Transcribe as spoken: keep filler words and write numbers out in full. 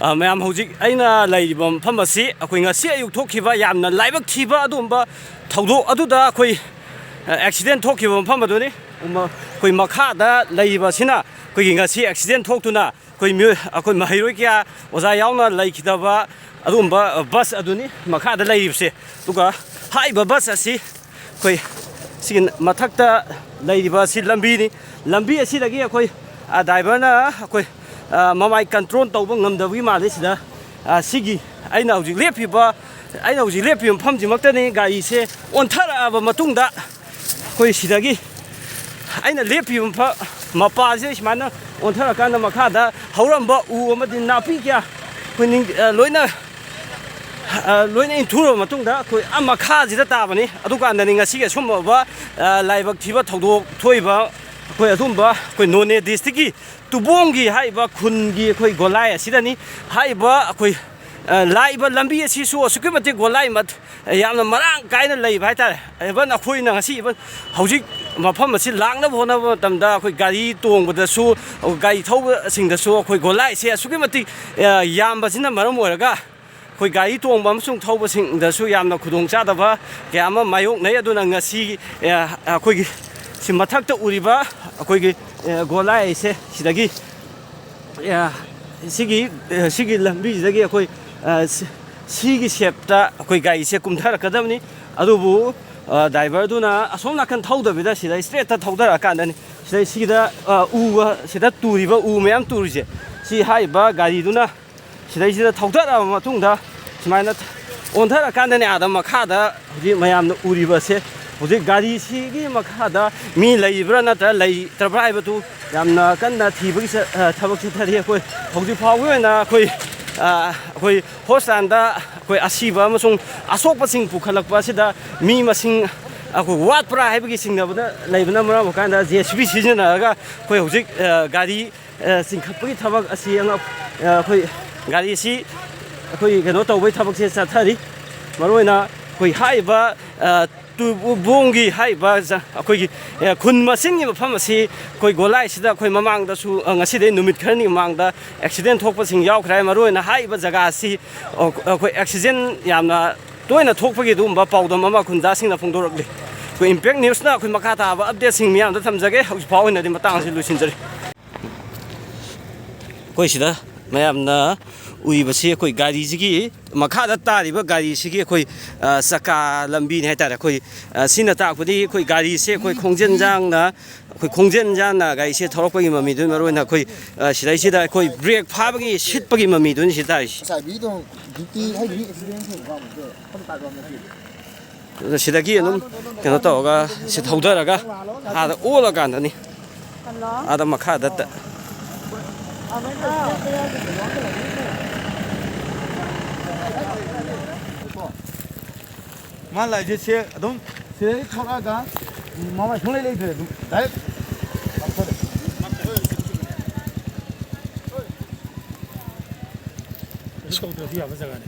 ꯑ, ꯃꯌꯥꯝ, ꯍꯧꯖꯤꯛ ꯑꯩꯅ ꯂꯩꯔꯤꯕ ꯃꯐꯝ ꯑꯁꯤ ꯑꯩꯈꯣꯏ ꯉꯁꯤ ꯑꯌꯨꯛ ꯊꯣꯛꯈꯤꯕ ꯌꯥꯝꯅ ꯂꯥꯏꯕꯛ ꯊꯤꯕ ꯑꯗꯨꯒꯨꯝꯕ ꯊꯧꯗꯣꯛ ꯑꯗꯨꯗ ꯑꯩꯈꯣꯏ, ꯑ, ꯑꯦꯛꯁꯤꯗꯦꯟ ꯊꯣꯛꯈꯤꯕ ꯃꯐꯝ ꯑꯗꯨꯅꯤ꯫ ꯎꯃ-, ꯑꯩꯈꯣꯏ ꯃꯈꯥꯗ ꯂꯩꯔꯤꯕ ꯑꯁꯤꯅ ꯑꯩꯈꯣꯏꯒꯤ ꯉꯁꯤ ꯑꯦꯛꯁꯤꯗꯦꯟ ꯊꯣꯛꯇꯨꯅ ꯑꯩꯈꯣꯏ ꯃꯤꯑꯣꯏ-, ꯑꯩꯈꯣꯏ ꯃꯍꯩꯔꯣꯏ ꯀꯌꯥ, ꯑꯣꯖꯥ ꯌꯥꯎꯅ ꯂꯩꯈꯤꯗꯕ ꯑꯗꯨꯒꯨꯝꯕ, ꯑ, ꯕꯁ ꯑꯗꯨꯅꯤ ꯃꯈꯥꯗ ꯂꯩꯔꯤꯕꯁꯦ꯫ ꯑꯗꯨꯒ ꯍꯥꯏꯔꯤꯕ ꯕꯁ ꯑꯁꯤ ꯑꯩꯈꯣꯏ ꯁꯤꯒꯤ ꯃꯊꯛꯇ ꯂꯩꯔꯤꯕ ꯑꯁꯤ ꯂꯝꯕꯤꯅꯤ꯫ ꯂꯝꯕꯤ ꯑꯁꯤꯗꯒꯤ ꯑꯩꯈꯣꯏ, ꯑ, ꯗ꯭ꯔꯥꯏꯚꯔꯅ ꯑꯩꯈꯣꯏ, ꯑ, ꯃꯃꯥꯏ ꯀꯟꯇ꯭ꯔꯣꯜ ꯇꯧꯕ ꯉꯝꯗꯕꯒꯤ ꯃꯥꯜꯂꯤ꯫ ꯁꯤꯗ, ꯑ, ꯁꯤꯒꯤ ꯑꯩꯅ ꯍꯧꯖꯤꯛ ꯂꯦꯞꯄꯤꯕ, ꯑꯩꯅ ꯍꯧꯖꯤꯛ ꯂꯦꯞꯄꯤꯕ ꯃꯐꯝꯁꯤꯃꯛꯇꯅꯤ ꯒꯥꯔꯤꯁꯦ ꯑꯣꯟꯊꯔꯛꯑꯕ ꯃꯇꯨꯡꯗ ꯑꯩꯈꯣꯏ ꯁꯤꯗꯒꯤ, ꯑꯩꯅ ꯂꯦꯞꯄꯤꯕ ꯃꯐ-, ꯃꯄꯥꯁꯦ ꯁꯨꯃꯥꯏꯅ ꯑꯣꯟꯊꯔꯀꯥꯟꯗ ꯃꯈꯥꯗ ꯍꯧꯔꯝꯕ ꯎ ꯑꯃꯗꯤ ꯅꯥꯄꯤ ꯀꯌꯥ ꯑꯩꯈꯣꯏ ꯅꯤꯡ-, ꯑ, ꯂꯣꯏꯅ, ꯑ, ꯂꯣꯏꯅ ꯏꯟꯊꯨꯔꯕ ꯃꯇꯨꯡꯗ ꯑꯩꯈꯣꯏ ꯑ ꯃꯈꯥꯁꯤꯗ ꯇꯥꯕꯅꯤ꯫ ꯑꯗꯨꯀꯥꯟꯗꯅꯤ ꯉꯁꯤꯒꯤ ꯑꯁꯨꯝꯕ, ꯑ, ꯂꯥꯏꯕꯛ ꯊꯤꯕ ꯊꯧꯗꯣꯛ ꯊꯣꯛꯏꯕ꯫ ꯑꯩꯈꯣꯏ ꯑꯗꯨꯝꯕ ꯑꯩꯈꯣꯏ ꯅꯣꯅꯦ ꯗꯤꯁꯇ꯭ꯔꯤꯛꯀꯤ ꯇꯨꯕꯣꯡꯒꯤ ꯍꯥꯏꯔꯤꯕ ꯈꯨꯟꯒꯤ ꯑꯩꯈꯣꯏ ꯒꯣꯂꯥꯏ ꯑꯁꯤꯗꯅꯤ꯫ ꯍꯥꯏꯔꯤꯕ ꯑꯩꯈꯣꯏ, ꯑ, ꯂꯥꯛꯏꯕ ꯂꯝꯕꯤ ꯑꯁꯤꯁꯨ ꯑꯁꯨꯛꯀꯤ ꯃꯇꯤꯛ ꯒꯣꯂꯥꯏ ꯃꯠ-, ꯌꯥꯝꯅ ꯃꯔꯥꯡ ꯀꯥꯏꯅ ꯂꯩꯕ ꯍꯥꯏꯇꯥꯔꯦ꯫ Even ꯑꯩꯈꯣꯏꯅ ꯉꯁꯤ even ꯍꯧꯖꯤꯛ ꯃꯐꯝ ꯑꯁꯤ ꯂꯥꯛꯅꯕ ꯍꯣꯠꯅꯕ ꯃꯇꯝꯗ ꯑꯩꯈꯣꯏ ꯒꯥꯔꯤ ꯇꯣꯡꯕꯗꯁꯨ, ꯒꯥꯔꯤ ꯊꯧꯕꯁꯤꯡꯗꯁꯨ ꯑꯩꯈꯣꯏ ꯒꯣꯂꯥꯏꯁꯦ ꯑꯁꯨꯛꯀꯤ ꯃꯇꯤꯛ, ꯑ, ꯌꯥꯝꯕꯁꯤꯅ ꯃꯔꯝ ꯑꯣꯏꯔꯒ ꯑꯩꯈꯣꯏ ꯒꯥꯔꯤ ꯇꯣꯡꯕ ꯑꯃꯁꯨꯡ ꯊꯧꯕꯁꯤꯡꯗꯁꯨ ꯌꯥꯝꯅ ꯈꯨꯗꯣꯡꯆꯥꯗꯕ ꯀꯌꯥ ꯑꯃ ꯃꯥꯌꯣꯛꯅꯩ꯫ ꯑꯗꯨꯅ ꯉꯁꯤ, ꯑ, ꯑꯩꯈꯣꯏꯒꯤ ꯁꯤ ꯃꯊꯛꯇ ꯎꯔꯤꯕ ꯑꯩꯈꯣꯏꯒꯤ, ꯑ, ꯒꯣꯂꯥꯏꯁꯦ ꯁꯤꯗꯒꯤ, ꯑ, ꯁꯤꯒꯤ, ꯑ, ꯁꯤꯒꯤ ꯂꯝꯕꯤꯁꯤꯗꯒꯤ ꯑꯩꯈꯣꯏ, ꯑ, ꯁꯤ-, ꯁꯤꯒꯤ ꯁꯦꯞꯇ ꯑꯩꯈꯣꯏ ꯒꯥꯔꯤꯁꯦ ꯀꯨꯝꯊꯔꯛꯀꯗꯕꯅꯤ꯫ ꯑꯗꯨꯕꯨ, ꯑ, ꯗ꯭ꯔꯥꯏꯚꯔꯗꯨꯅ ꯑꯁꯣꯝ ꯅꯥꯀꯟ ꯊꯧꯗꯕꯤꯗ ꯁꯤꯗ ꯏꯁꯇ꯭ꯔꯦꯠꯇ ꯊꯧꯗꯔꯛꯑꯀꯥꯟꯗꯅꯤ꯫ ꯁꯤꯗꯩ, ꯁꯤꯗ, ꯑ, ꯎ, ꯑ, ꯁꯤꯗ ꯇꯨꯔꯤꯕ ꯎ ꯃꯌꯥꯝ ꯇꯨꯔꯤꯁꯦ, ꯁꯤ ꯍꯥꯏꯔꯤꯕ ꯒꯥꯔꯤꯗꯨꯅ ꯁꯤꯗꯩꯁꯤꯗ ꯊꯧꯗꯔꯛꯑꯕ ꯃꯇꯨꯡꯗ ꯁꯨꯃꯥꯏꯅ ꯑꯣꯟꯊꯔꯀꯥꯟꯗꯅꯦ ꯑꯥꯗ ꯃꯈꯥꯗ ꯍꯧꯖꯤꯛ ꯃꯌꯥꯝꯅ ꯎꯔꯤꯕꯁꯦ, ꯍꯧꯖꯤꯛ ꯒꯥꯔꯤꯁꯤꯒꯤ ꯃꯈꯥꯗ ꯃꯤ ꯂꯩꯕ꯭ꯔꯥ ꯅꯠꯇ꯭ꯔꯒ ꯂꯩꯇ꯭ꯔꯕ꯭ꯔꯥ ꯍꯥꯏꯕꯗꯨ ꯌꯥꯝꯅ ꯀꯟꯅ ꯊꯤꯕꯒꯤ ꯆ-, ꯑ, ꯊꯕꯛ ꯆꯠꯊꯔꯤ꯫ ꯑꯩꯈꯣꯏ ꯍꯧꯖꯤꯛ ꯐꯥꯎꯕꯒꯤ ꯑꯣꯏꯅ ꯑꯩꯈꯣꯏ, ꯑ, ꯑꯩꯈꯣꯏ ꯍꯣꯁꯄꯤꯇꯥꯜꯗ ꯑꯩꯈꯣꯏ ꯑꯁꯤꯕ ꯑꯃꯁꯨꯡ ꯑꯁꯣꯛꯄꯁꯤꯡ ꯄꯨꯈꯠꯂꯛꯄ ꯑꯁꯤꯗ ꯃꯤ ꯃꯁꯤꯡ ꯑꯩꯈꯣꯏ ꯋꯥꯠꯄ꯭ꯔꯥ ꯍꯥꯏꯕꯒꯤ ꯆꯤꯡꯅꯕꯗ ꯂꯩꯕꯅ ꯃꯔꯝ ꯑꯣꯏꯔꯀꯥꯟꯗ JCB ꯁꯤꯖꯤꯟꯅꯔꯒ ꯑꯩꯈꯣꯏ ꯍꯧꯖꯤꯛ, ꯑ, ꯒꯥꯔꯤ ꯑ, ꯆꯤꯡꯈꯠꯄꯒꯤ ꯊꯕꯛ ꯑꯁꯤ ꯑꯉꯛ-, ꯑ, ꯑꯩꯈꯣꯏ ꯒꯥꯔꯤꯁꯤ ꯑꯩꯈꯣꯏ ꯀꯩꯅꯣ ꯇꯧꯕꯒꯤ ꯊꯕꯛꯁꯦ ꯆꯠꯊꯔꯤ꯫ ꯃꯔꯨꯑꯣꯏꯅ ꯑꯩꯈꯣꯏ ꯍꯥꯏꯔꯤꯕ, ꯑ, ꯇꯨꯕꯣꯡꯒꯤ ꯍꯥꯏꯔꯤꯕ ꯖ-, ꯑꯩꯈꯣꯏꯒꯤ, ꯑꯦ, ꯈꯨꯟ ꯃꯆꯤꯟꯒꯤ ꯃꯐꯝ ꯑꯁꯤ ꯑꯩꯈꯣꯏ ꯒꯣꯂꯥꯏꯁꯤꯗ ꯑꯩꯈꯣꯏ ꯃꯃꯥꯡꯗꯁꯨ, ꯑ, ꯉꯁꯤꯗꯩ ꯅꯨꯃꯤꯠ ꯈꯔꯅꯤ ꯃꯃꯥꯡꯗ ꯑꯦꯛꯁꯤꯗꯦꯟ ꯊꯣꯛꯄꯁꯤꯡ ꯌꯥꯎꯈ꯭ꯔꯦ꯫ ꯃꯔꯨꯑꯣꯏꯅ ꯍꯥꯏꯔꯤꯕ ꯖꯒꯥ ꯑꯁꯤ, ꯑ, ꯑꯩꯈꯣꯏ ꯑꯦꯛꯁꯤꯗꯦꯟ ꯌꯥꯝꯅ ꯇꯣꯏꯅ ꯊꯣꯛꯄꯒꯤ ꯑꯗꯨꯒꯨꯝꯕ ꯄꯥꯎꯗꯝ ꯑꯃ ꯈꯨꯟꯖꯥꯁꯤꯡꯅ ꯐꯣꯡꯗꯣꯔꯛꯂꯤ꯫ ꯑꯩꯈꯣꯏ ꯏꯝꯄꯦꯛ ꯅ꯭ꯌꯨꯁꯅ ꯑꯩꯈꯣꯏ ꯃꯈꯥ ꯇꯥꯕ ꯑꯞꯗꯦꯠꯁꯤꯡ ꯃꯤꯌꯥꯝꯗ ꯊꯝꯖꯒꯦ꯫ ꯍꯧꯖꯤꯛ ꯐꯥꯎ ꯑꯣꯏꯅꯗꯤ ꯃꯇꯥꯡ ꯑꯁꯤ ꯂꯣꯏꯁꯤꯟꯖꯔꯤ꯫ ꯑꯩꯈꯣꯏ ꯁꯤꯗ ꯃꯌꯥꯝꯅ ꯎꯔꯤꯕꯁꯤ ꯑꯩꯈꯣꯏ ꯒꯥꯔꯤꯁꯤꯒꯤ ꯃꯈꯥꯗ ꯇꯥꯔꯤꯕ ꯒꯥꯔꯤꯁꯤꯒꯤ ꯑꯩꯈꯣꯏ, ꯑ, ꯆꯀꯥ ꯂꯝꯕꯤꯅꯤ ꯍꯥꯏꯇꯥꯔꯦ꯫ ꯑꯩꯈꯣꯏ, ꯑ, ꯁꯤꯅ ꯇꯥꯛꯄꯗꯤ ꯑꯩꯈꯣꯏ ꯒꯥꯔꯤꯁꯦ ꯑꯩꯈꯣꯏ ꯈꯣꯡꯖꯦꯜ ꯌꯥꯡꯅ, ꯑꯩꯈꯣꯏ ꯈꯣꯡꯖꯦꯜ ꯌꯥꯡꯅ ꯒꯥꯔꯤꯁꯦ ꯊꯧꯔꯛꯄꯒꯤ ꯃꯃꯤꯗꯨꯅ ꯃꯔꯨꯑꯣꯏꯅ ꯑꯩꯈꯣꯏ, ꯑ, ꯁꯤꯗꯩꯁꯤꯗ ꯑꯩꯈꯣꯏ ꯕ꯭ꯔꯦꯛ ꯐꯥꯕꯒꯤ ꯁꯤꯠꯄꯒꯤ ꯃꯃꯤꯗꯨꯅꯤ ꯁꯤ ꯇꯥꯔꯤꯁꯦ꯫ ꯉꯁꯥꯏ ꯃꯤꯗꯣ ꯗ꯭ꯌꯨꯇꯤ ꯍꯥꯏꯗꯤ ꯃꯤ ꯑꯦꯛꯁꯤꯗꯦꯟ ꯊꯣꯛꯄ ꯀꯥꯟꯗ ꯈꯣꯡ ꯇꯥꯛꯄ ꯅꯠꯇꯦ꯫ ꯑꯗꯨꯅ ꯁꯤꯗꯒꯤ ꯑꯗꯨꯝ ꯀꯩꯅꯣ ꯇꯧꯔꯒ ꯁꯤ ꯊꯧꯗꯔꯒ ꯑꯥꯗ ꯑꯣꯜꯂꯀꯥꯟꯗꯅꯤ꯫ ꯍꯜꯂꯣ꯫ ꯑꯥꯗ ꯃꯈꯥꯗ ꯇ-, ꯑꯃꯨꯛ ꯆꯠꯄ ꯌꯥꯗꯕ ꯌꯥꯎꯁꯜꯂꯛꯏꯅꯦ꯫ ꯃꯥ ꯂꯥꯛꯏꯁꯦ ꯁꯦ ꯑꯗꯨꯝ ꯁꯤꯗꯒꯤ ꯊꯣꯛꯂꯛꯑꯒ ꯃꯃꯥꯏ ꯁꯨꯡꯂꯩ ꯂꯩꯇ꯭ꯔꯦ, ꯑꯗꯨꯝ ꯗꯥꯏꯔꯦꯛ ꯂꯥꯞꯊꯣꯔꯛꯑꯦ꯫ ꯀꯩꯁꯨ ꯇꯧꯗ꯭ꯔꯁꯨ ꯌꯥꯕ ꯖꯒꯥꯅꯤ꯫